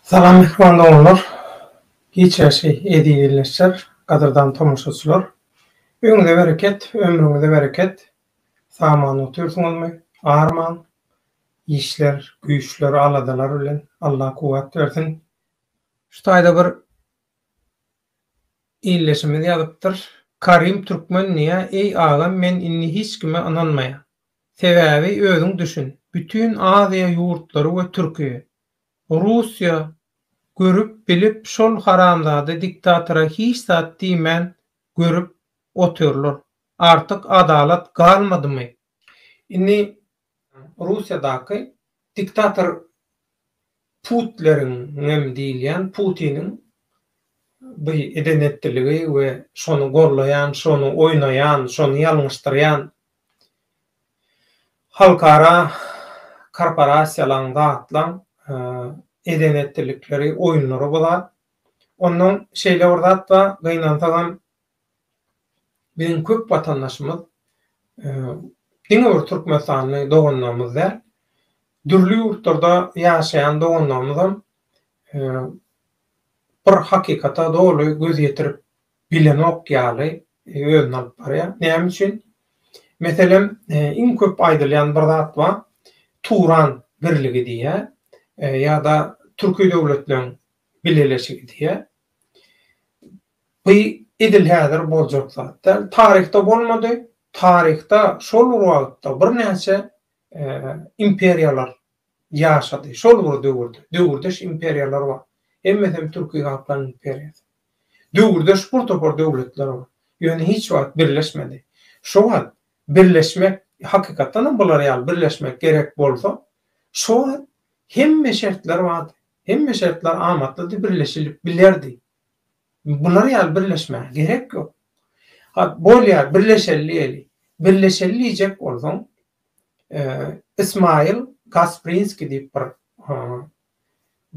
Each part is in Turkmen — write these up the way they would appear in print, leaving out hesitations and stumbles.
Salam mähriban doganlar, giç ýaşy eziz ildeşler, gadyrdan tomaşaçylar. Öýüňize bereket, ömrüňize bereket. Saman otyrsyňyzmy? Arman. Işler, güýçler, aladalar bilen Allah kuwwat bersin. Şu taýda bir ildeşimiz ýazypdyr. Karim Türkmen diýýär, Eý agam men indi hiç kime ynanmaýan. Sebäbi özüň düşün, bütin Aziýa ýurtlary we Türkiýe, Russiýa görüp bilip şol haramzada diktatora hiç zat diýmän görüp otyrlar. Artyk adalat galmadymy? Indi Russiýadaky diktator Putleriňem diýilýän Putiniň bu eden-etdiligi we şony gollaýan, şony oýnaýan, şony ýalňyşdyrýan halkara korporasiýalaň, zatlaň eden-etdilikleri, oýunlary bu zat. Onnoň şeýle bir zat bar, gynansagam Biziň köp watandaşymyz diňe bir türkmenistanly doganlarymyz däl, dürli ýurtlarda ýaşaýan doganlarymyzam bir hakykata doly göz ýetirip bilenok ýaly özüni alyp barýar. Näme üçin? Meselem, iň köp aýdylýan bir zat bar, Turan birligi diýýär ýa-da Türki döwletleriň bileleşigi diýýär. Bu edil häzir boljak zat däl. Taryhda bolmady. Taryhda şol bir wagtda birnäçe imperiýalar ýaşady. Şol bir döwürde. Döwürdeş imperiýalar bar. Hemmesem türki halklaryň imperiýasy. Döwürdeş bir topar döwletler bar. Ýöne hiç wagt birleşmedi. Şo wagt birleşmek, hakykatdanam bular ýaly birleşmek gerek bolsa, şo wagt hemme şertler bardy. Hemme şertler amatlydy, birleşilip bilerdi. Bular ýaly birleşmäge gerek ýok. Ha, bolýar, birleşeli diýeli. Birleşeli diýjek bolsaň, Ismail Gasprinskiý diýip bir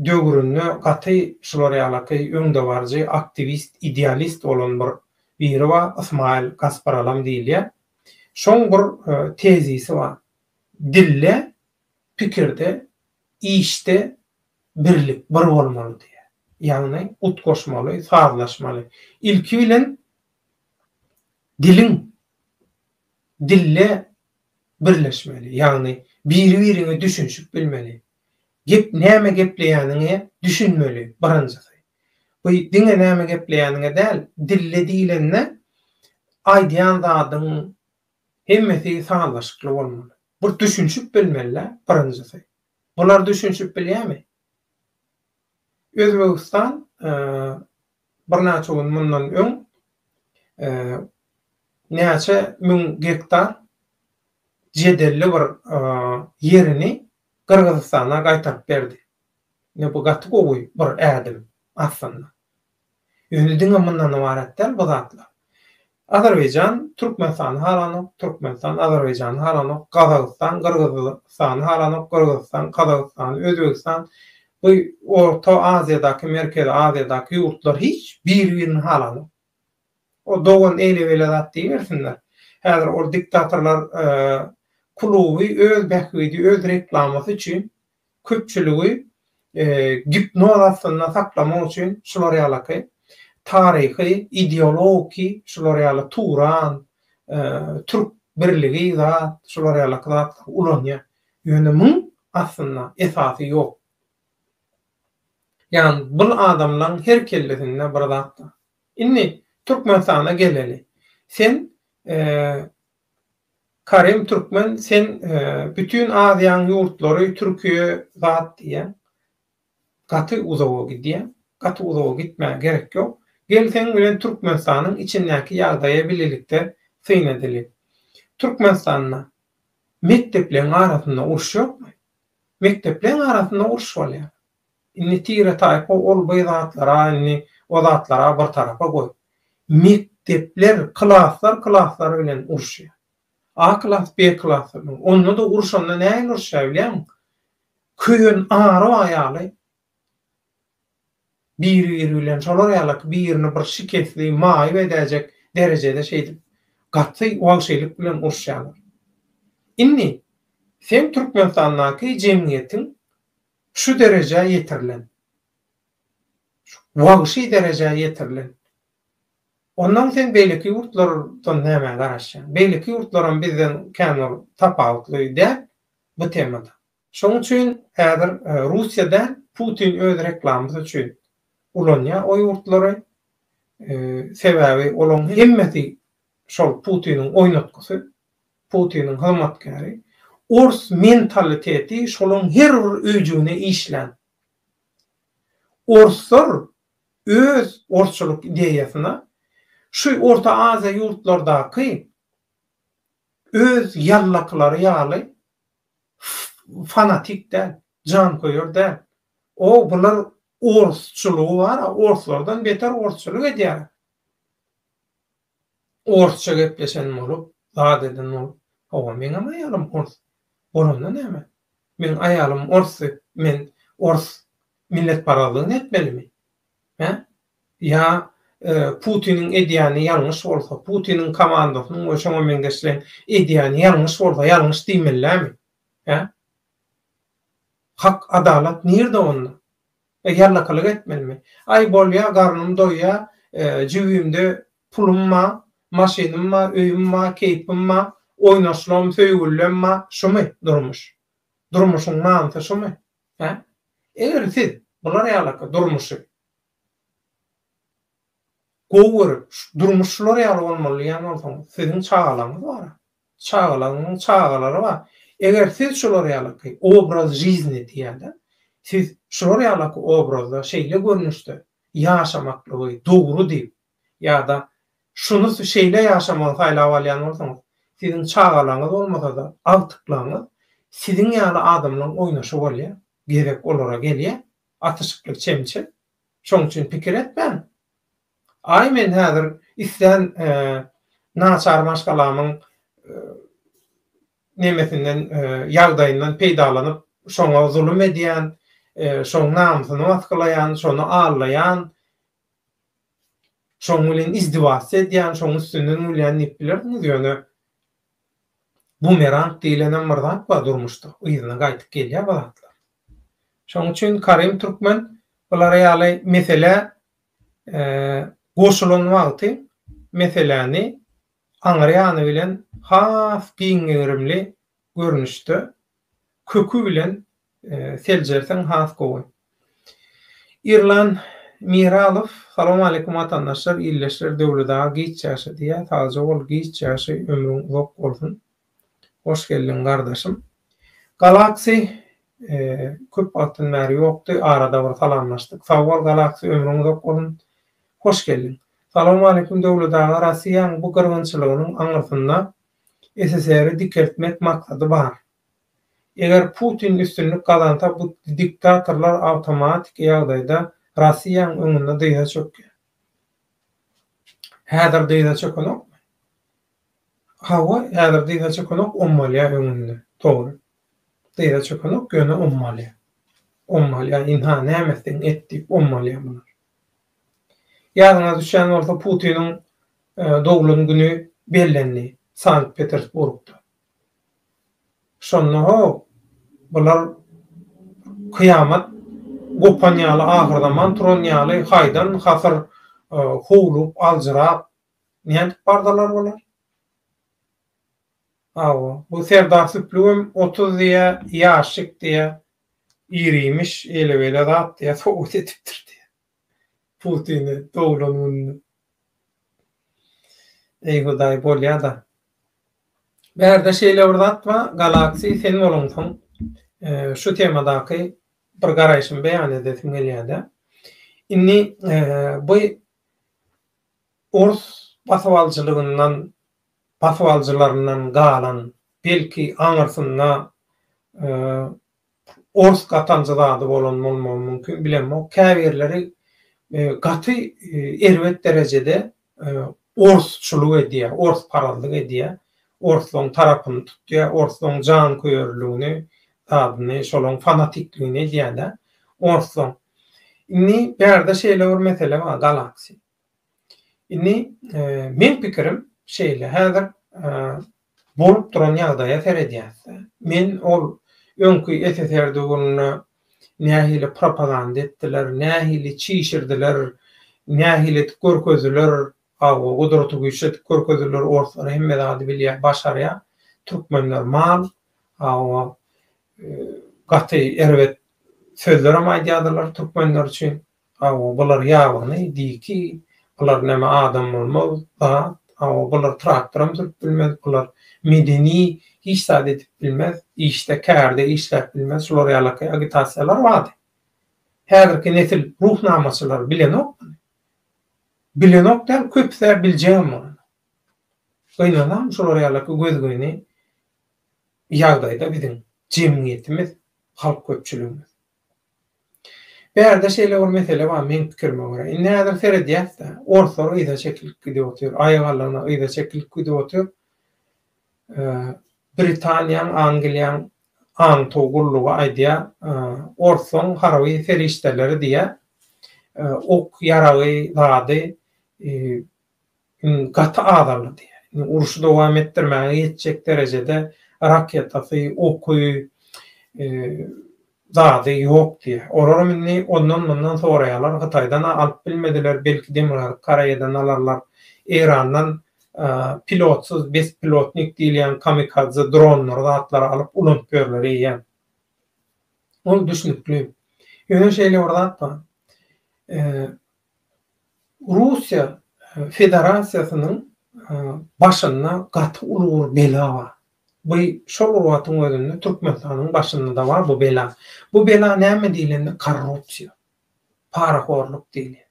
döwründe gaty şular ýalaky öňdebaryjy aktiwist, idealist bolan bir biri bar, Ismail Gasparalam diýilýär. Şoň bir tezisi bar. Dilde, pikirde, işde birlik, bir bolmaly diýýär. Ýagny utgaşmaly, sazlaşmaly. Ilki bilen diliň, dilde birleşmeli. Ýagny biri-biriňe düşünişip bilmeli. Gep näme gepleýäniňe düşünmeli birinjisi. Bu diňe näme gepleýäniňe däl, dilde diýlende aýdýan zadyň hemmesi sazlaşykly bolmaly. Bir düşünişip bilmeli-dä birinjisi. Bular düşünişip bilýärmi? Özbegistan birnäçe gün mundan öň näçe müň gektar jedelli bir ýerini Gyrgyzystana gaýtaryp berdi. Ine bu gaty gowy bir ädim aslynda. Ýöne diňe mundan ybarat däl bu zatlar. Azerbaýjan Türkmenistany halanok, Türkmenistan Azerbaýjany halanok, Gazagystan Gyrgyzystany halanok, Gyrgyzystan Gazagystany, Özbegistan bu Orta Aziýadaky, Merkezi Aziýadaky ýurtlar hiç biri-birini halanok. O dogan eýle-beýle zat diýibersinler. Häzir ol diktatorlar kluby öz bähbidi, öz reklamasy üçin köpçüligi gipnoz astynda saklamak üçin şular ýalaky taryhy, ideologiki şular ýaly Turan, türk birligi zat, şular ýalaky zatlary ulanýar. Ýöne muň aslynda esasy ýok. Ýagny bul adamlaň her kellesinde bir zat bar. Indi Türkmenistana geleli. Sen Karim Türkmen sen bütin Aziýaň ýurtlary Türkiýe zat diýýäň. Gaty uzaga gidýäň. Gaty uzaga gitmäge gerek ýok. Gel seň bilen Türkmenistanyň içindäki ýagdaýa bilelikde syn edeli. Türkmenistanda mekdepleň arasynda uruş ýokmy? Mekdepleň arasynda uruş bolýar. Indi tire-taýpa ol-bu zatlara indi o zatlara bir tarapa goý. Mekdepler klaslar klaslar bilen uruşýar. A klas B klas bilen. Onda-da uruşanda nähili uruşýar bilýäňmi? Köýen ary bar ýaly biri-biri bilen şolar ýalak birini bir şikesli, maýyp edäýjek derejede şeýdip gaty wagşylyk bilen uruşýarlar. Indi sen Türkmenistandaky jemgyýetiň şu derejä ýetirilen, şu wagşy derejä ýetirilen, ondan sen beýleki ýurtlardan nämä garaşýaň? Beýleki ýurtlaram bizden kän bir tapawutly däl bu temada. Şoň üçin häzir Russiýa däl, Putin öz reklamasy üçin ulanýar o ýurtlary. Sebäbi olaň hemmesi şol Putiniň oýnatgysy, Putiniň hyzmatkäri. Ors mentaliteti şolaň her bir öýjügine işlän. Orslar öz orsçulyk ideýasyna şu Orta Aziýa ýurtlardaky öz ýallakylary ýaly fanatik däl, janköýer däl. O bular orsçulygy bar-a, orslardan beter orsçulyk edýär. Orsça gepleşen bolup, zat eden bolup, hawa, meňem aýalym ors. Bolanda näme? Meň aýalym ors diýip, men ors milletparazlygyny etmelimi? Hä? Ýa Putiniň edýäni ýalňyş bolsa, Putiniň komandasynyň we şoňa meňzeşleň edýäni ýalňyş bolsa, ýalňyş diýmelilämi? Hä? Hak, adalat nirde onda? E, ýallakalyk etmelimi? Aý, bolýa, garnym doýýa, jübimde pulum bar, maşynym bar, öýüm bar, keýpim bar, oýnaşlam, söýgülem bar, şumy durmuş? Durmuşyň manysy şumy? Hä? Eger siz bular ýalaka durmuşy gowy görüp, durmuş şular ýaly bolmaly diýýän bolsaňyz, siziň çagalaryňyz bar. Çagalaryňyzyň çagalary bar. Eger siz şular ýalaky obraz žizni diýýärler, siz şular ýalaky obrazda, şeýle görnüşde ýaşamaklygy dogry diýip ýa-da şuny şeýle ýaşamagy saýlap alýan bolsaňyz, siziň çagalaryňyz bolmasa-da, agtyklaryňyz siziň ýaly adamlaryň oýnaşy bolýar, gezek olara gelýär. Atyşykly çemçe. Şoň üçin pikir etmäň. Aý men häzir islän naçar maşgalamyň nemesinden ýagdaýyndan peýdalanyp şoňa zulum edýän, şoň namysyny basgylaýan, şony aldaýan, şoň bilen izdiwasiýa edýän, şoň üstünden gülýän diýip bilersiňiz, ýöne bumerang diýlenem bir zat bar durmuşda, yzyna gaýtyp gelýär bu zatlar. Şonuň üçin Karim Türkmen bular ýaly meselä goşulan wagty meseläni aňry ýany bilen has giň gerimli görnüşde köki bilen seljerseň has gowy. Irlan Miralow Salowmaleýkum watandaşlar ildeşler Döwlet aga giç ýaşa diýýär sagja bol giç ýaşa ömrüň uzak bolsun. Hoş geldiň gardaşym. Galaxy köp wagtdan bäri ýokdy arada bir salamlaşdyk. Sag bol Galaxy ömrüň uzak bolsun. Hoş geldiň. Salowmaleýkim Döwlet aga Rossiýaň bu gyrgynçylygynyň aňyrsynda SSR-i dikeltmek maksady bar. Eger Putin üstünlik gazansa bu diktatorlar awtomatiki ýagdaýda Rossiýaň öňünde dyza çökýär. Häzir dyza çökenokmy? Hawa, häzir dyza çökenok, ommalýar öňünde. Dogry. Dyza çökenok, ýöne ommalýar. Ommalýar, ynha, näme etseň et diýip ommalýar bular. Ýadyňyza düşýän bolsa, Putiniň doglan güni bellendi Sankt-Petersburgda. Şonda ho, bular kyýamat gopan ýaly, ahyrzaman turan ýaly haýdan-hasyr howlugyp, aljyrap, Nädip bardylar bular? Hawa, bu Serdar Süplügem 30 diýýä, ýaşjyk diýýä, irimiş, eýle-beýle zat diýýä, sowgat edipdir diýýä. Putine doglan gününde. Eý Hudaý, bolýa-da. Bärde şeýle bir zat bar, Galaxy sen bolaňsoň, şu temadaky bir garaýşymy beýan edesim gelýär-de. Indi bu Ors basybalyjylygyndan, basybalyjylaryndan galan, belki aňyrsynda. Ors gatanjy zady bolan bolmagy mümkin, bilemok. Käbirleri gaty erbet derejede orsçulyk edýär, orsparazlyk edýär. Orslaryň tarapyny tutýar, orslaryň janköýerligini, zadyny, şolaryň fanatikligini edýär-de, orslaryň. Indi bärde şeýle bir mesele bar, Galaxy. Indi meň pikirim şeýle, häzir bolup duran ýagdaýa seredýäs-de. Men ol öňki SSR döwründe nähili propaganda etdiler, nähili çişirdiler, nähili edip görkezdiler, hawa, gudraty güýçli edip görkezdiler, orslar hemme zady bilýär, başarýar, türkmenler mal, hawa, gaty erbet sözlerem aýdýardylar türkmenler üçin. Hawa, bular ýabany, diki, bular näme adam bolmaz, zat, hawa, bular traktoram sürüp bilmez, bular medeni hiç zat edip bilmez, işde, kärde işläp bilmez, şular ýalaky agitasiýalar bardy. Häzirki nesil ruhnamaçylar bilenok muny. Bilenok däl, köpüs-ä biljegem bolanok. Gynanam şular ýalaky gözgyny ýagdaýda biziň jemgyýetimiz, halk köpçüligimiz. Bärde şeýle bir mesele bar meň pikirime görä. Indi häzir seredýäs-de, orslar yza çekilip gidip otyr, aýagallygyna yza çekilip gidip otyr. Britaniýaň, Angliýaň aňtaw gullugy aýdýar, orslaň harby serişdeleri diýýär, ok ýaragy zady Indi gaty azaldy diýýär. Indi urşy dowam etdirmäge ýetjek derejede raketasy, oky, zady ýok diýýär. Olaram indi ondan-mundan soraýarlar. Hytaýdan-a alyp bilmediler, belki Demirgazyk Koreýadan alarlar. Eýrandan pilotsyz, bespilotnik diýilýän kamikadze dronlary zatlary alyp ulanyp ýörler eýýäm. Ol düşnükli. Ýöne şeýle bir zat bar. Russiýa Federasiýasynyň başynda gaty uly bir bela bar. Bu şol bir wagtyň özünde Türkmenistanyň başynda-da bar bu bela. Bu bela näme diýlende korrupsiýa, parahorluk diýilýär.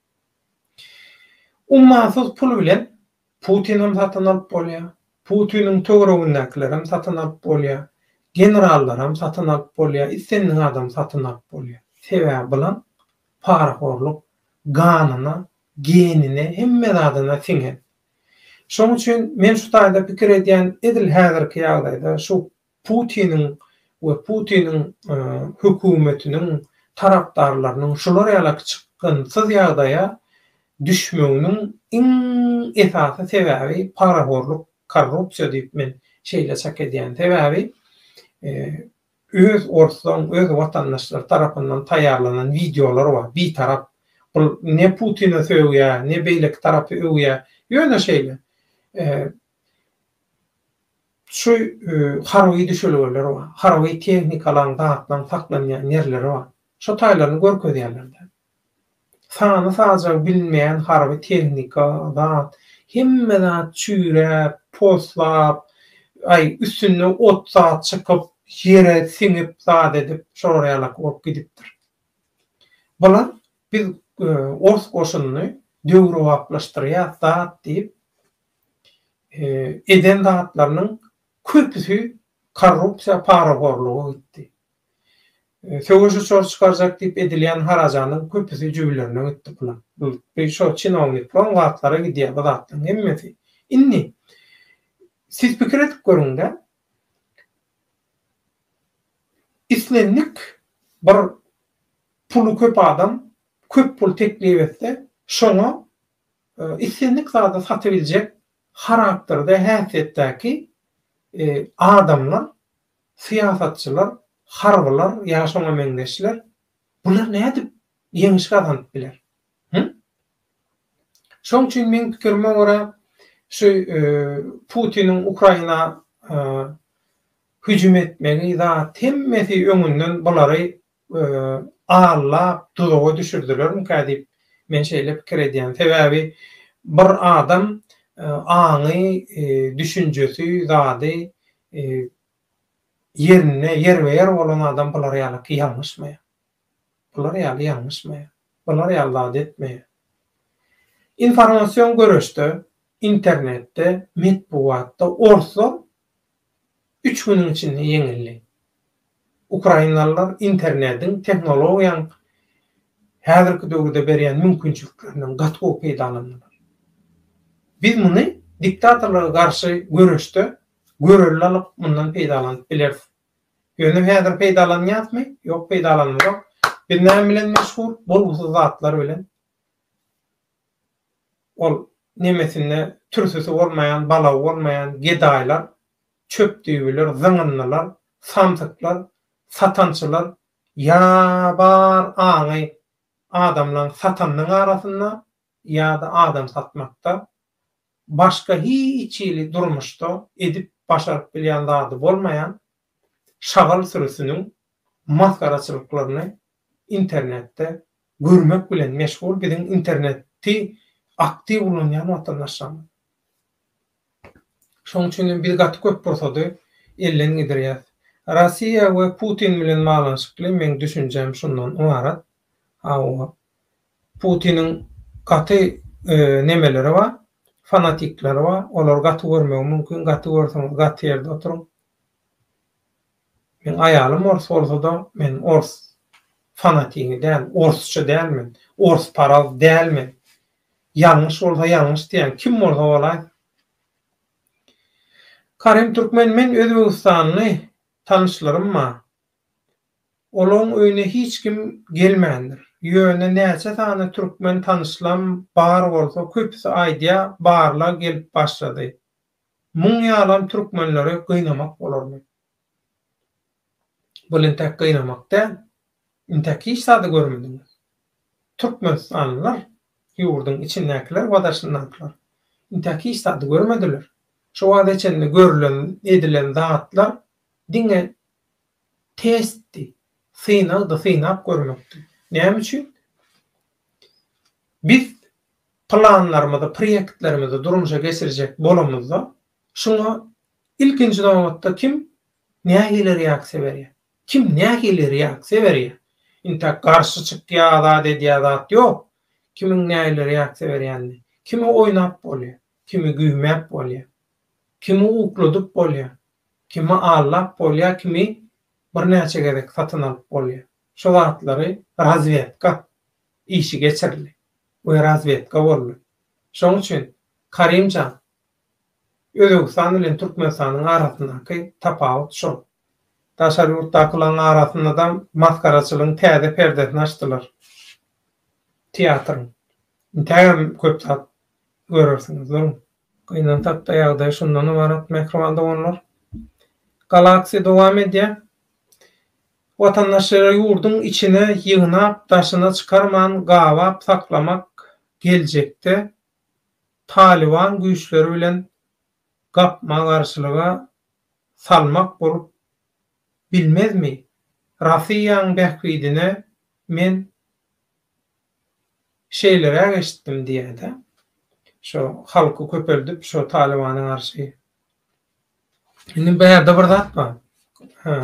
Ummasyz pul bilen Putinem satyn alyp bolýar, Putiniň töweregindäkilerem satyn alyp bolýar, generallaram satyn alyp bolýar, islendik adamy satyn alyp bolýar. Sebäbi bulan parahorluk ganyna, genine, hemme zadyna siňen. Şonuň üçin men şu taýda pikir edýän edil häzirki ýagdaýda şu Putiniň we Putiniň hökümetiniň tarapdarlarynyň şular ýalak çykgynsyz ýagdaýa düşmeginiň iň esasy sebäbi parahorluk, korrupsiýa diýip men şeýle çak edýän. Sebäbi öz orslaň, öz watandaşlary tarapyndan taýýarlanan wideolar bar, bitarap. Bul ne Putine sögýär, ne beýleki tarapy öwýär. Ýöne şeýle. Şu harby düşelgeler bar, harby tehnikalaryň, zatlaryň saklanýan ýerleri bar. Şo taýlaryny görkezýärler-de. Sany-sajagy bilinmeýän harby tehnika, zat, hemme zat çüýräp, poslap, aý, üstünde ot zat çykyp, ýere siňip, zat edip, şolar ýalak bolup gidipdir. Bular biz ors goşunyny döwrebaplaşdyrýas zat diýip, eden zatlarynyň köpüsi korrupsiýa, parahorluga gitdi. Söweş uçary çykarjak diýip edilýän harajanyň köpüsi jübülerine gitdi puluň. Bu şo çinowniklaň zatlara gidýär bu zatlaryň hemmesi. Indi siz pikir edip görüňdä islendik bir puly köp adam köp pul teklip etse şoňa islendik zady satybiljek harakterde häsiýetdäki adamlar Syýasatçylar, harbylar ýa şoňa meňzeşler, bular nädip ýeňiş gazanyp biler? Hü? Şoň üçin meň pikirime görä, şu Putiniň Ukraina hüjüm etmegi zat hemmesi öňünden bulary aldap duzaga düşürdilermikä diýip men şeýle pikir edýän. Sebäbi bir adam aňy, düşünjesi, zady ýerinde ýerbe-ýer bolan adam bular ýalyky ýalňyşmaýar. Bular ýaly ýalňyşmaýar. Bular ýaly zat etmeýär. Informasion göreşde, internetde, metbugatda orslar üç günüň içinde ýeňildi. Ukrainalylar internediň, tehnologiýaň häzirki döwürde berýän mümkinçiliklerinden gaty gowy peýdalandylar. Biz muny diktatorlyga garşy göreşde görelde alyp mundan peýdalanyp bileris. Ýöne häzir peýdalanýasmy? Ýok peýdalanmazok. Biz näme bilen meşhur? Bolgusyz zatlar bilen. Ol nemesinde türsüsi bolmaýan, balagy bolmaýan gedaýlar, çöp düýbiler, zyňyndylar, samsyklar, satançylar ýa bar aňy adamlaň satanynyň arasynda ýa-da adam satmakda başga hiç hili durmuşda edip başaryp bilýän zady bolmaýan şagal sürüsiniň masgaraçylyklaryny internetde görmek bilen meşgul biziň interneti aktiw ulanýan watandaşlarymyz. Şonuň üçin hem biz gaty köp pursady elden gidirýäs. Rossiýa we Putin bilen baglanyşykly meň düşünjäm şundan ybarat. Hawa, Putiniň gaty nemeleri bar, fanatikleri bar. Olary gaty görmegi mümkin. Gaty görseňiz gaty ýerde oturyň. Meň aýalym ors bolsa-da, men ors fanatigi däl, orsça däl men, orsparaz däl men. Ýalňyş bolsa ýalňyş diýýän, kim bolsa bolaýsyn. Karim Türkmen men özbegistanly tanyşlarym bar. Olaň öýüne hiç kim gelmändir. Ýöne näçe sany türkmen tanyşlam bar bolsa köpüsi aýdýa barlag gelip başlady. Muň ýalam türkmenleri gynamak bolarmy? Bul intäk gynamak däl. Intäk hiç zady görmediňiz. Türkmenistanlylar, ýurduň içindäkiler we daşyndakylar intäk hiç zady görmediler. Şu wagta çenli görlen, edilen zatlar diňe testdi, synagdy, synap görmekdi. Näme üçin? Biz planlarymyzy, proýektlerimizi durmuşa geçirjek bolamyzda, şuňa ilkinji nobatda kim nähili reaksiýa berýär? Kim nähili reaksiýa berýär? Intäk garşy çykýar, zat edýär zat ýok. Kimiň nähili reaksiýa berýänini. Kimi oýnap bolýar, kimi güýmäp bolýar. Kimi ukladyp bolýar, kimi aldap bolýar, kimi birnäçe gezek satyn alyp bolýar. Şo zatlary razwedka işi geçirildi we razwedka boldy. Şoň üçin Karimjan, Özbegistan bilen Türkmenistanyň arasyndaky tapawut şol. Daşary ýurtdakylaryň arasynda-da masgaraçylygyň täze perdesini açdylar. Teatryň. Intägem köp zat görersiňiz, duruň. Gynansak-da ýagdaý şundan ybarat, mähriban doganlar. Galaksiýa dowam edýär. Watandaşlary ýurduň içine ýygnap, daşyna çykarman gabap saklamak geljekde Talyban güýçleri bilen gapma-garşylyga salmak bolup bilmezmi? Rossiýaň bähbidine men şeýleräk eşitdim diýýär-de. Şo halky köpeldip şo Talybana garşy. Indi bärde bir zat bar.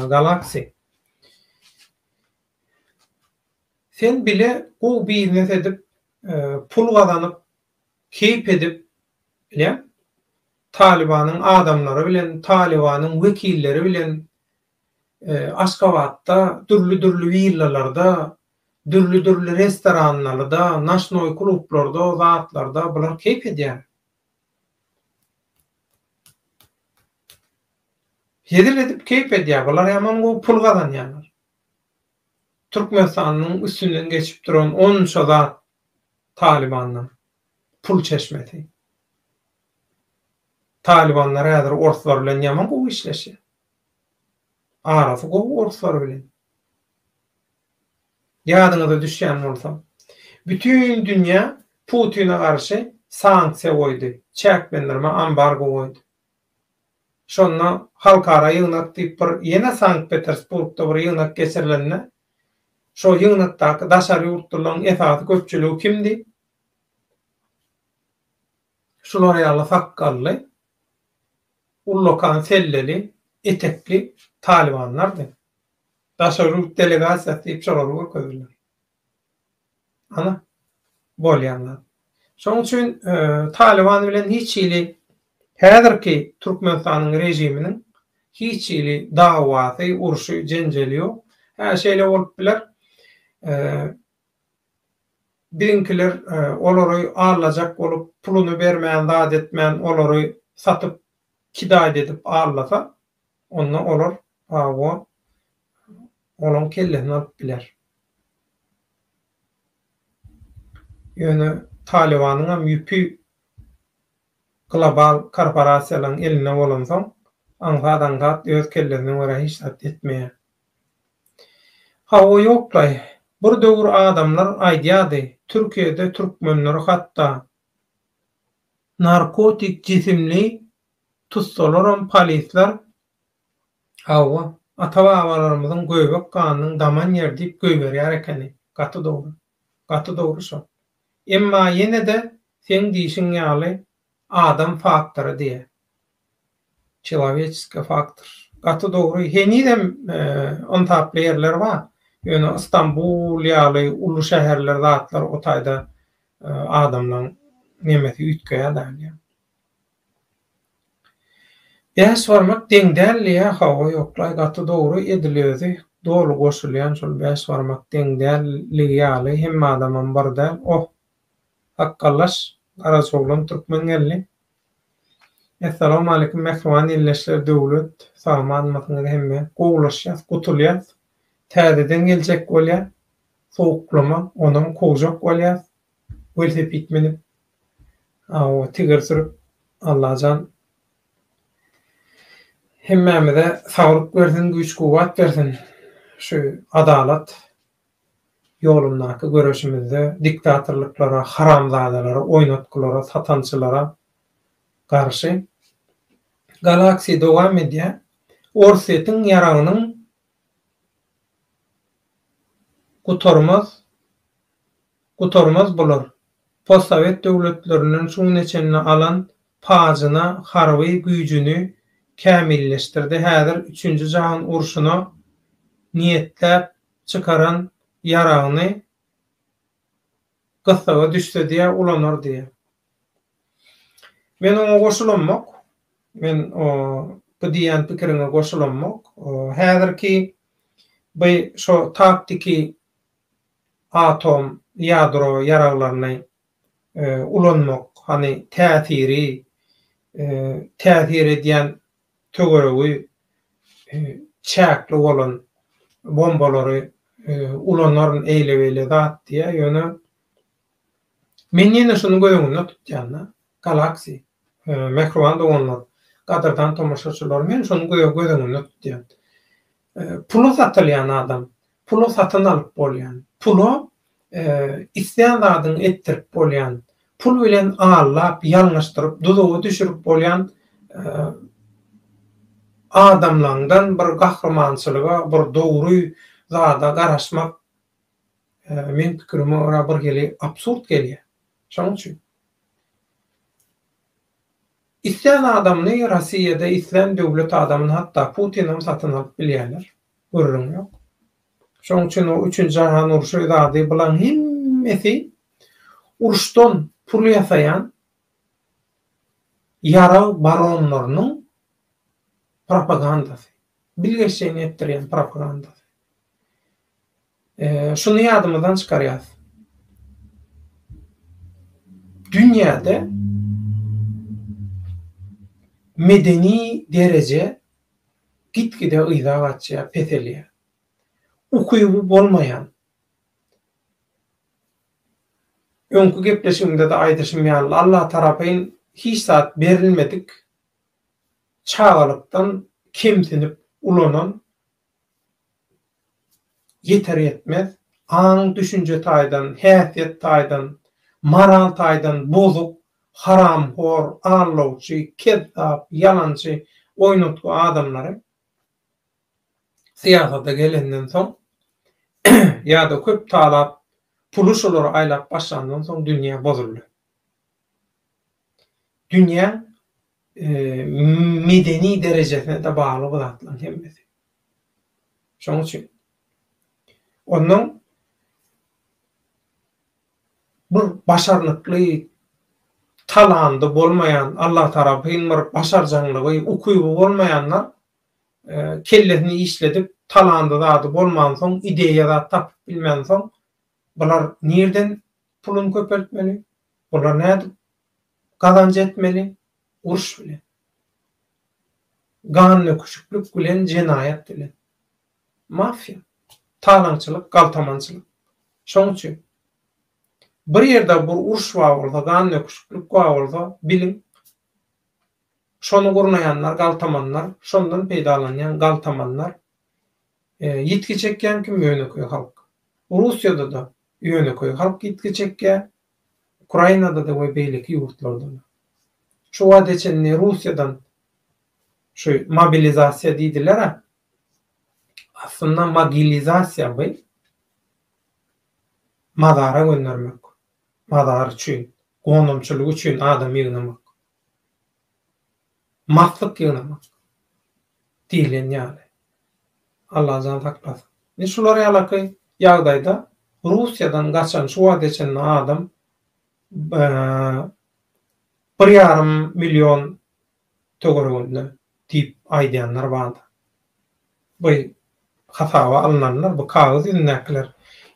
Galaxy. Sen bile gowy biznes edip, pul gazanyp, keýp edip, bilýäň, Talybanyň adamlary bilen, Talybanyň wekilleri bilen Aşgabatda dürli-dürli willalarda, dürli-dürli restoranlarda, noçnoý klublarda, zatlarda bular keýp edýär. Hezil edip keýp edýär. Bular ýaman gowy pul gazanýarlar. Türkmenistanyň üstünden geçip duran onça zat Talybandan pul çeşmesi. Talybanlar häzir orslar bilen ýaman gowy işleşýär. Arasy gowy orslar bilen. Ýadyňyza düşýän bolsa, bütin dünýä Putine garşy sanksiýa goýdy, çäklendirme, ambargo goýdy. Şonda halkara ýygnak diýip bir ýene Sankt-Petersburgda bir ýygnak geçirilende, şo ýygnakdaky daşary ýurtlularyň esasy köpçüligi kimdi? Şular ýaly sakgally, ullakan selleli, etekli talybanlardy. Daşary ýurt delegasiýasy diýip şolary görkezdiler. Ana, bolýan zat. Şonuň üçin Talyban bilen hiç hili häzirki Türkmenistanyň režiminiň Hiç hili dawasy, urşy, jenjeli ýok. Hä, şeýle bolup biler. Biziňkiler olary aldajak bolup, puluny bermän, zat etmän, olary satyp, kidaýt edip aldasa, onda olar hawa, olaň kellesini alyp biler. Ýöne Talybanyňam ýüpi global korporasiýalaryň elinde bolansoň, aňsat-aňsat öz kellesine görä hiç zat etmeýär. Hawa ýoklaý, bir döwür adamlar aýdýardy, Türkiýede türkmenleri hatda narkotik jisimli tutsalaram polisler hawa, ata-babalarymyzyň göbek ganynyň daman ýeri diýip goýberýär ekeni. Gaty dogry. Gaty dogry şol. Emma ýene-de seň diýşiň ýaly adam faktory diýýär. Çeloweçeskiý faktor. Gaty dogry. Henizem ynsaply ýerler bar. Ýöne Istanbul ýaly uly şäherler zatlar o taýda adamlaň nemesi üýtgeýär dälýär. Bäş barmak deň däl diýýä hawa ýoklaý gaty dogry edil özi doly goşulýan şol bäş barmak deň dälligi ýaly hemme adamam bir däl oh sakgallaş garajaoglan türkmen gelni Essalawmaleýkim mähriban ildeşler Döwlet sagmanmysyňyz hemme gowulaşýas gutulýas täzeden geljek bolýa sowuklama onam kowjak bolýas welosiped münüp Hawa tigir sürüp Allajan hemmämize saglyk bersin güýç kuwwat bersin şu adalat ýolundaky göreşimizde diktatorlyklara haramzadalara oýnatgylara satançylara garşy Galaxy dowam edýär Orsýetiň ýaragynyň gutarmaz Gutarmaz bular. Postsowet döwletlerinden şu güne çenli alan pajyna harby güýjüni kämilleşdirdi häzir üçünji jahan urşuna niýetläp çykaran ýaragyny gyssaga düşse diýä ulanar diýä. Men oňa goşulamok. Men bu diýýän pikiriňe goşulamok. Häzirki bu şo taktiki atom, ýadro ýaraglaryny ulanmak, hany täsiri, täsir edýän töweregi çäkli bolan bombalary ulanaryn eýle-beýle zat diýýär, ýöne men ýene şuny göz öňünde tutýan-da, Galaxy, mähriban doganlar, gadyrdan tomaşaçylar, men şuny göz öňünde tutýan. Pula satylýan adam, pula satyn alyp bolýan, pula islän zadyňy etdirip bolýan, pul bilen aldap, ýalňyşdyryp, duzaga düşürip bolýan adamlaňdan bir gahrymançylyga, bir dogry zada garaşmak meň pikirime görä bir hili absurd gelýär. Şonuň üçin. Islän adamyny Rossiýada islän döwlet adamyny hatda Putinam satyn alyp bilýärler. Gürrüň ýok. Şonuň üçin o üçünji jahan urşy zady bulaň hemmesi uruşdan pul ýasaýan ýarag baronlarynyň propagandasy. Bilgeşleýin etdirýän propagandasy. Şuny ýadymyzdan çykarýas. Dünýäde medeni dereje gitgide yza gaçýar, peselýär. Ukyby bolmaýan, öňki gepleşigimde-de aýdyşym ýaly, Allah tarapyn hiç zat berilmedik, çagalykdan kemsinip ulanan ýeter-ýetmez, aň-düşünje taýdan, häsiýet taýdan, moral taýdan bozuk, haramhor, aldawçy, kezzap, ýalançy, oýnatgy adamlary syýasata gelenden soň ýa-da köp talap, puly şolara aýlap başlandan soň dünýä bozuldy. Dünýäň medeni derejesine-de bagly bu zatlaryň hemmesi. Şonuň üçin ondan bir başarnykly, talandy bolmaýan, Allah tarapyn bir başarjaňlygy, ukyby bolmaýanlar. kellesini işledip talandy zady bolmansoň, ideýa zat tapyp bilmänsoň, bular nirden puluny köpeltmeli? Bular nädip gazanç etmeli? Uruş bilen. Gandöküşiklik bilen, jenaýat bilen. Mafiýa. Talaňçylyk, galtamançylyk. Şoň üçin bir ýerde bir uruş bar bolsa, gandöküşiklik bar bolsa, biliň, şony gurnaýanlar galtamanlar, şondan peýdalanýan galtamanlar. Ýitgi çekýän kim? Ýönekeý halk. Russiýada-da ýönekeý halk ýitgi çekýär, Ukrainada-da we beýleki ýurtlarda-da. Şu wagta çenli Russiýadan şu mobilizasiýa diýdiler-ä. Aslynda mogilizasiýa bu mazara göndermek, mazar üçin, gonamçylyk üçin adam ýygnamak. Maslyk ýygnamak diýlen ýaly. Allajan saklasyn. Indi şular ýalaky ýagdaýda Russiýadan gaçan şu wagta çenli adam bir ýarym million töwereginde diýip aýdýanlar bardy. Bu hasaba alynanlar, bu kagyz ýüzündäkiler.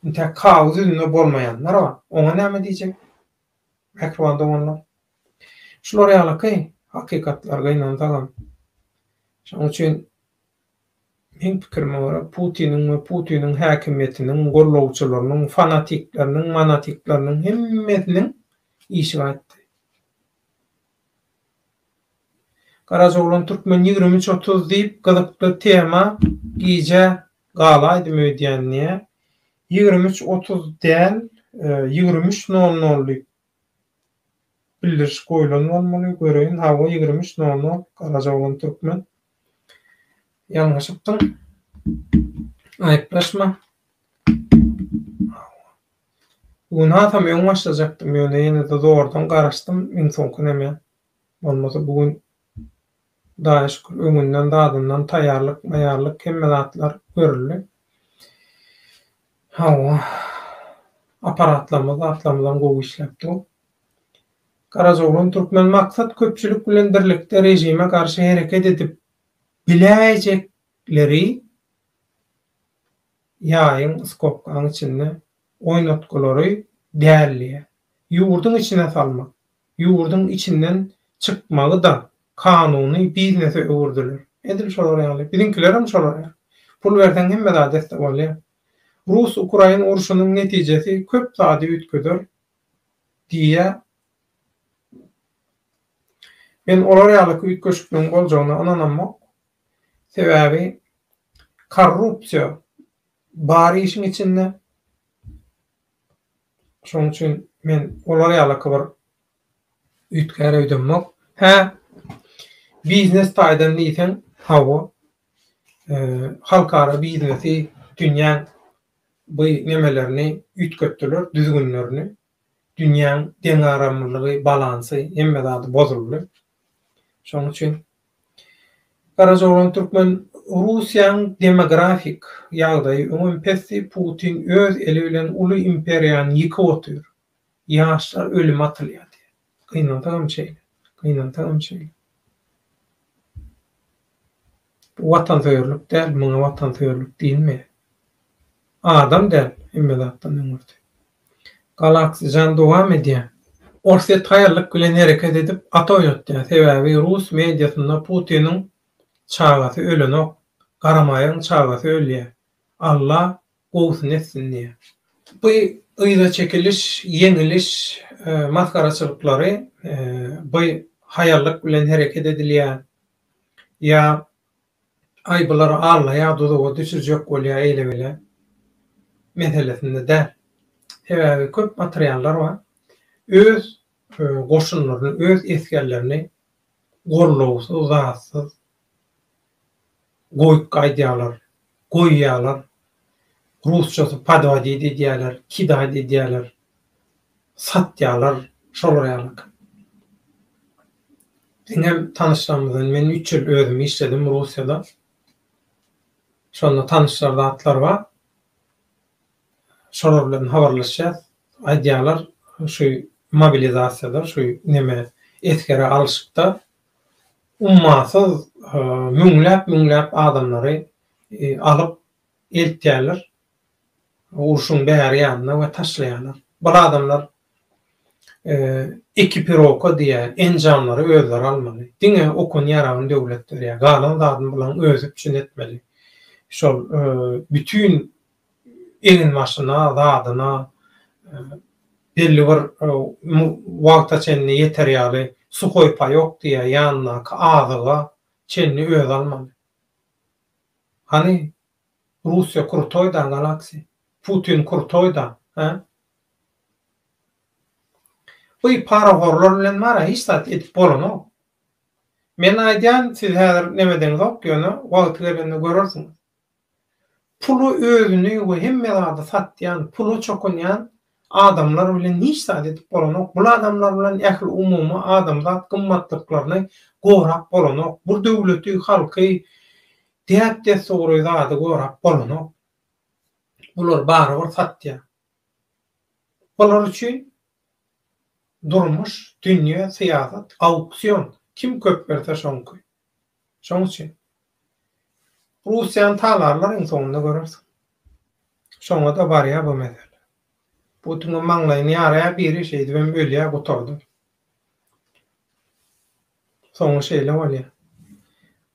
Intäk kagyz ýüzünde bolmaýanlar bar. Oňa näme diýjek? Mähriban doganlar. Şular ýalyky hakykatlar gynansagam. Şonuň üçin meň pikirime görä Putiniň we Putiniň häkimiýetiniň gollawçylarynyň, fanatikleriniň, manatikleriniň hemmesiniň işi gaýtdy. Garajaoglan Türkmen 23 otuz diýip gyzykly tema gijä galaýdym öýdýän diýýä. 23 otuz däl 23 nol nol diýip bildiriş goýlan bolmaly göreýin hawa 23 nol nol Garajaoglan Türkmen. Ýalňyşypdyň. Aýyplaşma. Bu gün hasam öň başlajakdym, ýöne ýene-de zordan garaşdym, iň soňky neme. Bolmasa bu gün Hudaýa şükür öňünden zadyndan taýýarlyk maýarlyk hemme zatlar görüldi. Hawa, apparatlarymyz zatlarymyzam gowy işläp dur. Garajaoglan Türkmen maksat köpçülik bilen birlikde režime garşy hereket edip biläýjekleri ýaýyň skobkaň içinde oýnatgylary däl diýýär. Ýurduň içine salmak, ýurduň içinden çykmagy-da kanuny biznese öwürdiler. Edil şolar ýaly. Biziňkilerem şolar ýaly. Pul berseň hemme zat etse bolýar. Rus-ukrain urşunyň netijesi köp zady üýtgeder diýýär. Men olar ýalyky üýtgeşikligiň boljagyna ynanamok. Sebäbi korrupsiýa bar işiň içinde. Şonuň üçin men olar ýalyky bir üýtgär öýdemok. Hä, biznes taýdan diýseň, hawa, halkara biznesi dünýäň bu nemelerini üýtgetdiler, düzgünlerini. Dünýäň deňagramlylygy, balansy, hemme zady bozuldy. Şonuň üçin Garajaoglan Türkmen Russiýaň demografik ýagdaýy öňem pesdi, Putin öz eli bilen uly imperiýany ýykyp otyr. Ýaşlar ölüme atylýar diýýär. Gynansagam şeýle. Gynansagam şeýle. Bu watansöýerlik däl, muňa watansöýerlik diýilmeýär. Adam däl hemme zatdan öňürti. Galaxy jan dowam edýär. Orsýet haýallyk bilen hereket edip at oýnatýar, sebäbi rus mediasynda Putiniň çagasy ölenok, garamaýagyň çagasy ölýär. Alla gowusyny etsin diýýär. Bu yza çekiliş, ýeňiliş masgaraçylyklary bu haýallyk bilen hereket edilýär ýa Aý bular allaýa duzaga düşürjek bolýa eýle-beýle meselesinde däl. Sebäbi köp materiallar bar. Öz goşunlaryny, öz esgerlerini gollawsyz, zatsyz goýup gaýdýarlar, goýýarlar. Rusçasy podwodit edýärler, kidat edýärler, satýarlar şolar ýalyk. Diňem tanyşlarymyzdan men üç ýyl özüm işledim Russiýada. Şonda tanyşlar zatlar bar. Şolar bilen habarlaşýas. Aýdýarlar şu mobilizasiýada şu neme esgere alyşykda. Ummasyz müňläp-müňläp adamlary alyp eltýärler urşuň bäri ýanyna we taşlaýarlar. Bul adamlar ekipirowka diýýär, enjamlary özleri almaly. Diňe okuny ýaragyny döwlet berýär. Galan zadyny bularyň özi üpjün etmeli. Şol bütin eginbaşyna, zadyna belli bir wagta çenli ýeter ýaly suhoý paýok diýýär, ýanyndaky azyga çenli özi almaly. Hany Russiýa krutoý da galaxy. Putin krutoý da, hä? Bu parahorlar bilen bara hiç zat edip bolanok. Men aýdýan siz häzir nemedeňzok ýöne wagty gelende görersiňiz. Pula özüni we hemme zady satýan, pula çokunýan adamlar bilen hiç zat edip bolanok. Bul adamlar bilen ähli umumy adamzat gymmatlyklaryny gorap bolanok. Bir döwleti, halky, däp-dessury zady gorap bolanok. Bular barybir satýar. Bular üçin durmuş, dünýe, syýasat auksion, kim köp berse şoňky. Şoň üçin. Russiýany talarlar iň soňunda görersiň. Şoňa-da barýar bu mesele. Putiniň maňlaýyny ýarýar biri şeýdibem ölýär gutardy. Soňy şeýle bolýar.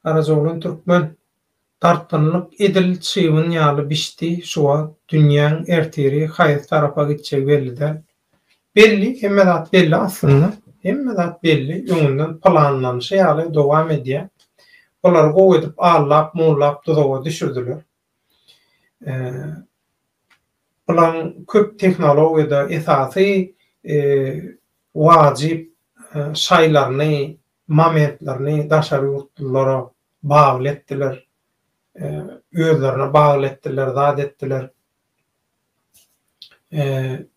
Garajaoglan türkmen Dartgynlyk edil çybyn ýaly bişdi şu wagt dünýäň ertiri haýsy tarapa gitjegi belli däl. Belli hemme zat belli aslynda hemme zat belli öňünden planlanyşy ýaly dowam edýär. Bulary gowy edip allap mullap duzaga düşürdiler. Bulaň köp tehnologiýada esasy wajyp şaýlaryny momentlerini daşary ýurtlulara bagly etdiler. Özlerine bagly etdiler, zat etdiler.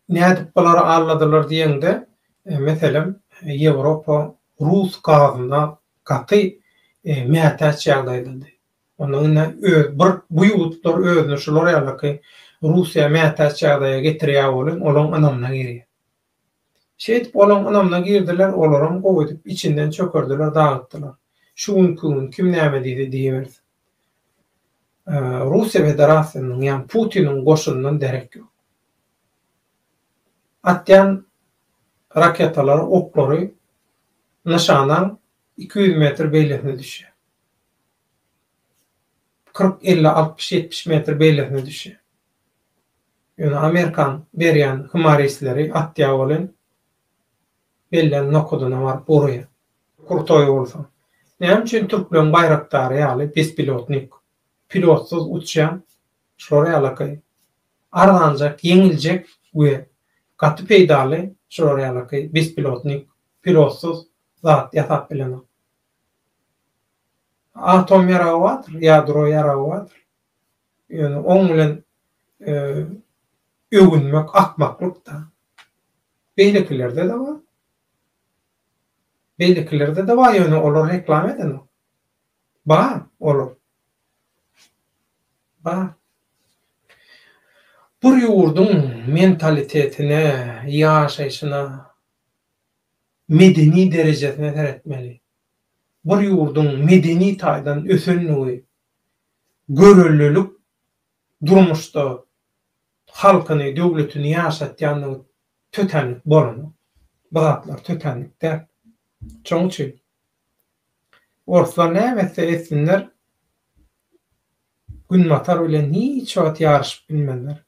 Nädip bulary aldadylar diýeňde, meselem, Ýewropa rus gazyna gaty mätäç ýagdaýdady. Onda indi öz bir bu ýurtlar özüni şular ýalyky Russiýa mätäç ýagdaýa getirýär welin, olaň ynamyna girýär. Şeýdip olaň ynamyna girdiler, olaram gowy edip içinden çökerdiler, dagytdylar. Şu günki gün kim näme diýse diýibersin. Russiýa Federasiýasynyň ýa Putiniň goşunyndan derek ýok. Atýan raketalary, oklary nyşanaň 200 metr beýlesine düşýär. 40, 50, 60, 70 metr beýlesine düşýär. Ýöne Amerikan berýän himarisleri atýar welin, bellän nokadyna baryp urýar. Krutoý bolsa. Näme üçin türkleň baýraktary ýaly bespilotnik, pilotsyz uçýan şular ýalaky arzanjak, ýeňiljek we gaty peýdaly şular ýalaky bespilotnik, pilotsyz zat ýasap bilenok. Atom ýaragy bardyr, ýadro ýaragy bardyr. Ýöne oň bilen öwünmek akmaklyk-da. Beýlekilerde-de bar. Beýlekilerde-de bar, ýöne olar reklama edenok. Bar olar. Bar. Bir ýurduň mentalitetine, ýaşaýşyna, medeni derejesine seretmeli. Bir ýurduň medeni taýdan ösenligi görelilik durmuşda halkyny, döwletini ýaşatýandygy tötänlik bolanok. Bu zatlar tötänlik däl. Şoň üçin orslar näme etse etsinler, Günbatar bilen hiç wagt ýaryşyp bilmezler.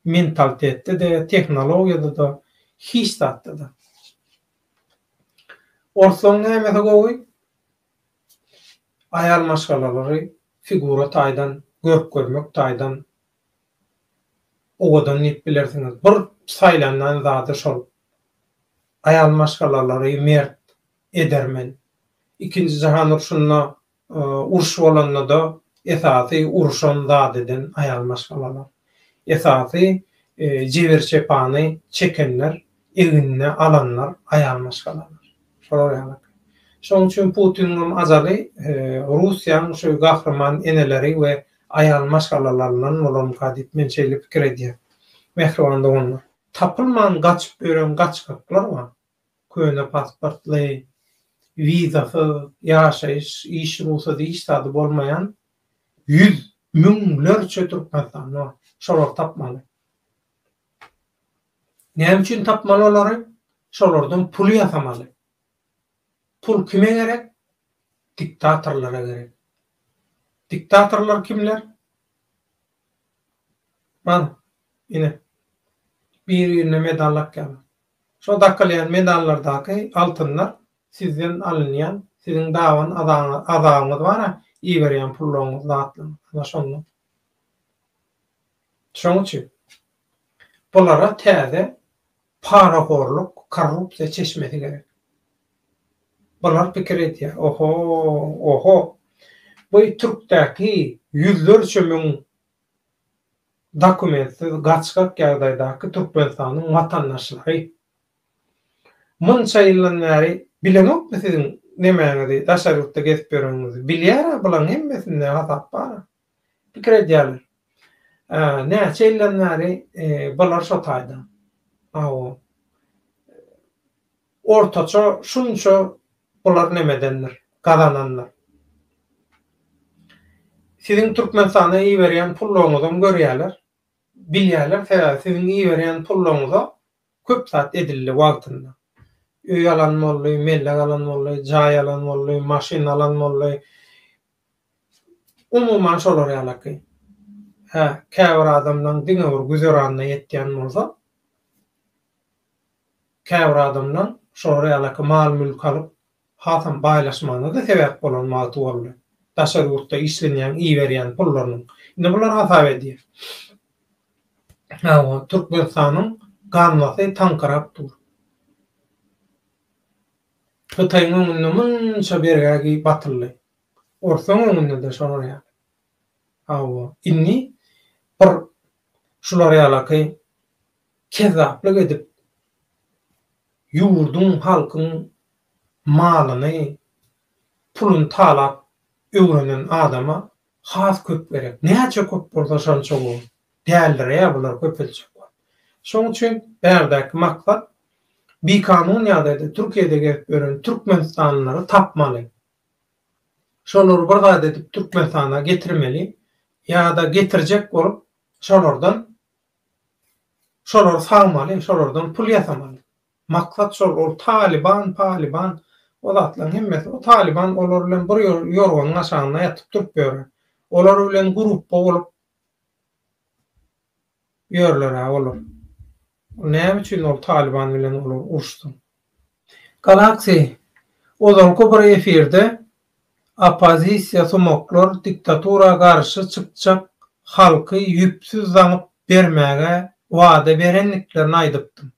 Mentalitetde-de, tehnologiýada-da, hiç zatda-da. Orslaryň nämesi gowy? Aýal maşgalalary figura taýdan, görk-görmek taýdan owadan diýip bilersiňiz. Bir saýlanýan zady şol. Aýal maşgalalary mert, edermen. Ikinji jahan urşunda Uruş bolanda-da esasy urşan zat eden aýal maşgalalar. Esasy jebir-jepany çekenler, egnine alanlar aýal maşgalalar. Şolar ýaly. Şonuň üçin Putiniňem ajaly Russiýaň şu gahryman eneleri we aýal maşgalalaryndan bolarmyka diýip men şeýle pikir edýän. Mähriban doganlar. Tapylman gaçyp ýören gaçgaklar bar. Köne pasportly. Wizasyz, ýaşaýyş, iş rugsady hiç zady bolmaýan ýüz müňlerçe türkmenistanly bar. Şolary tapmaly. Näme üçin tapmaly olary? Şolardan pul ýasamaly. Pul kime gerek? Diktatorlara gerek. Diktatorlar kimler? Mana, ine, bir-birine medal dakýarlar. Şo dakylýan medallardaky altynlar sizden alynýan, siziň daban azabyňyz bar-a, iberýän pullaryňyz, zatlaryňyz, ana şondan. Şoň üçin bulara täze parahorluk, korrupsiýa çeşmesi gerek. Bular pikir edýär, oho, oho, bu türkdäki ýüzlerçe müň dokumentsiz gaçgak ýagdaýdaky Türkmenistanyň watandaşlary munça ýyldan bäri bilenokmy siziň nemäňizi, daşary ýurtda gezip ýöreniňizi? Bilýär-ä bularyň hemmesinde hasap bar-a. Pikir edýärler. Näçe ýyldan bäri bular şo taýda. Hawa. Ortaça şunça bular nemedendir, gazanandyr. Siziň Türkmenistana iberýän pullaryňyzam görýärler. Bilýärler, sebäbi siziň iberýän pullaryňyza köp zat edildi wagtynda. Öý alan boldy, mellek alan boldy, jaý alan boldy, maşyn alan boldy. Umuman şolar ýalaky. Hä, käbir adamlaň diňe bir güzeranyna ýetýän bolsa, käbir adamlaň şolar ýalaky mal-mülk alyp, hasam baýlaşmagyna-da sebäp bolan wagty boldy. Daşary ýurtda işlenýän, iberýän pullarynyň. Indi bular hasap edýär. Hawa, Türkmenistanyň gaznasy taňkyrap dur. Hytaýyň öňünde munça bergä batyldy. Orsuň öňünde-de şolar ýaly. Hawa, indi bir şular ýalaky kezzaplyk edip, ýurduň, halkyň malyny, puluny talap öwrenen adama has köp gerek. Näçe köp bolsa şonça gowy. Däldireýär bular köpeljek bolup. Şoň üçin bärdäki maksat bikanun ýagdaýda Türkiýede gezip ýören türkmenistanlylary tapmaly. Şolary bir zat edip Türkmenistana getirmeli ýa-da getirjek bolup şolardan şolary sagmaly, şolardan pul ýasamaly. Maksat şol, ol talyban, palyban o zatlaryň hemmesi, o talyban olar bilen bir ýorganyň aşagynda ýatyp durup ýörer. Olar bilen grupba bolup ýörler-ä olar. Näme üçin ol talyban bilen olar uruşsyn? Galaxy, ozalky bir efirde oppozisiýa sumaklar diktatura garşy çykjak halky ýüpsüz zaňyp bermäge wada berendiklerini aýdypdym.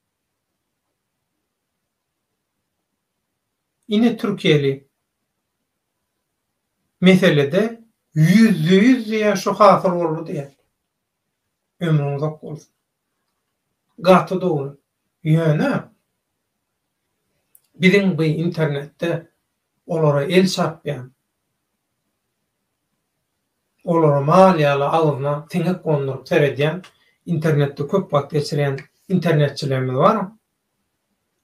Ine türkiýeli meselede ýüzde-ýüz diýýär şu hasyl boldy diýýär. Ömrüň uzak bolsun. Gaty dogry. Ýöne biziň bu internetde olara el çarpýan, olara mal ýaly agzyna siňek gonduryp seredýän, internetde köp wagt geçirýän internetçilerimiz bar.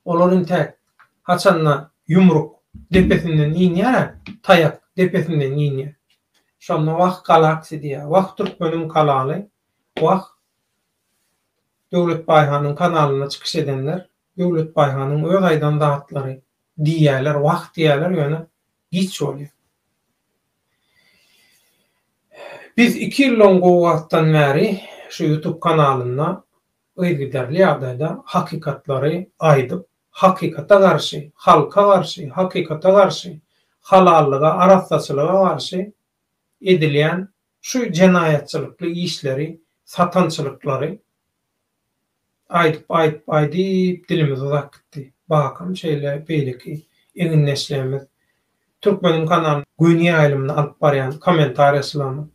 Olar intäk haçanda ýumruk depesinden inýär-ä, taýak depesinden inýär. Şonda wah galaksi diýýär, wah türkmeniň kanaly, wah Döwlet Baýhanyň kanalynda çykyş edenler, Döwlet Baýhanyň öz aýdan zatlary diýýärler, wah diýýärler, ýöne giç bolýar. Biz iki ýyldan gowy wagtdan bäri şu YouTube kanalynda yzygiderli ýagdaýda hakykatlary aýdyp, hakykata garşy, halka garşy, hakykata garşy, halallyga, arassaçylyga garşy edilýän şu jenaýatçylykly işleri, satançylyklary aýdyp, aýdyp, aýdyp dilimiz uzap gitdi. Bakam şeýle beýleki egindeşlerimiz Türkmeniň kanalyny göni ýaýlymyny alyp barýan kommentariýaçylarymyz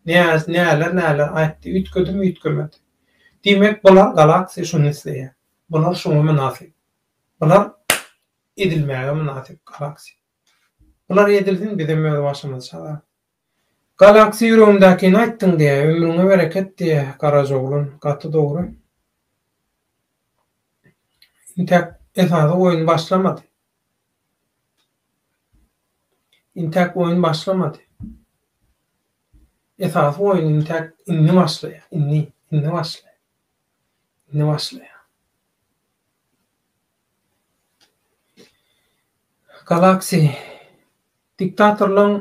näler näler aýtdy, üýtgedimi üýtgemedi. Diýmek bular galaksiýa şuny isleýär. Bular şuňa mynasyp. Bular edilmäge mynasyp galaksiýa. Bular edilsin bizem öz başymyzy çalarys. Galaxy ýüregimdäkini aýtdyň diýä ömrüňe bereket diýä Garajaoglan gaty dogry. Intäk esasy oýun başlamady. Intäk oýun başlamady. Esasy oýun intäk indi başlaýar. Indi, indi başlaýar. Indi başlaýar. Galaxy diktatorlaň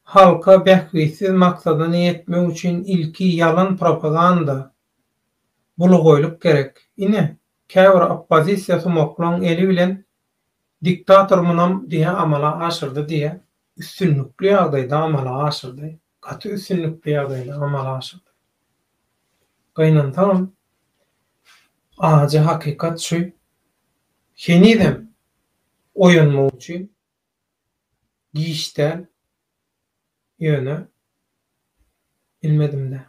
halka bähbitsiz maksadyna ýetmek üçin ilki ýalan propaganda, bulagaýlyk gerek. Ine, käbir oppozisiýa sumaklaň eli bilen diktator munam diýä amala aşyrdy diýä, üstünlikli ýagdaýda amala aşyrdy, gaty üstünlikli ýagdaýda amala aşyrdy. Gynansagam, ajy hakykat şu, henizem oýanmak üçin giç däl, ýöne bilmedim-dä.